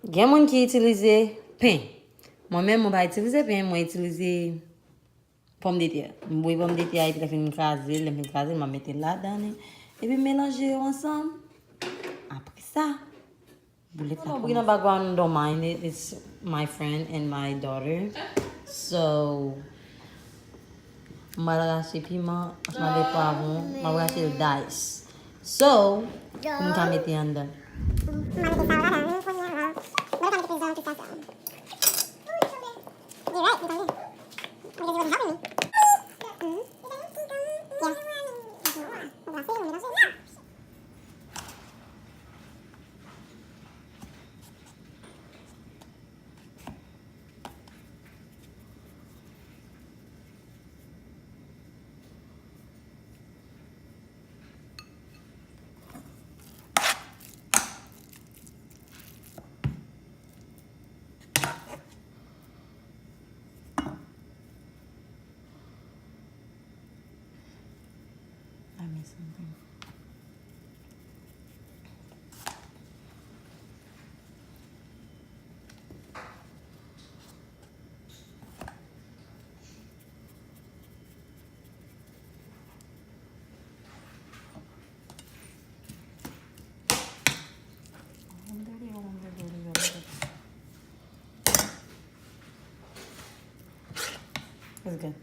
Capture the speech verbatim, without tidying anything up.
Gen moun ki itilize pen. Mwen menm, mwen pa itilize pen, mwen itilize pòmdetè. M bouyi pòmdetè a, epi lè fin kraze, lè m fin kraze, m ap mete l ladan li. Epi m melanje yo ansanm. Apre sa, boule. No, no, bri nan background, don't mind it. It's my friend and my daughter. So, m pral rache piman, ansanm avèk pwavwon, m ap rache l dice. So, pou m ka mete anndan. M a mete sa yo ladan, wi, kounye a. Mwen pa mete plis zòn ki sa, sa. You're right, you don't. Because you wouldn't help me. Mm. Yeah. Mwen ranse, mwen ranse. I missed something. It's good.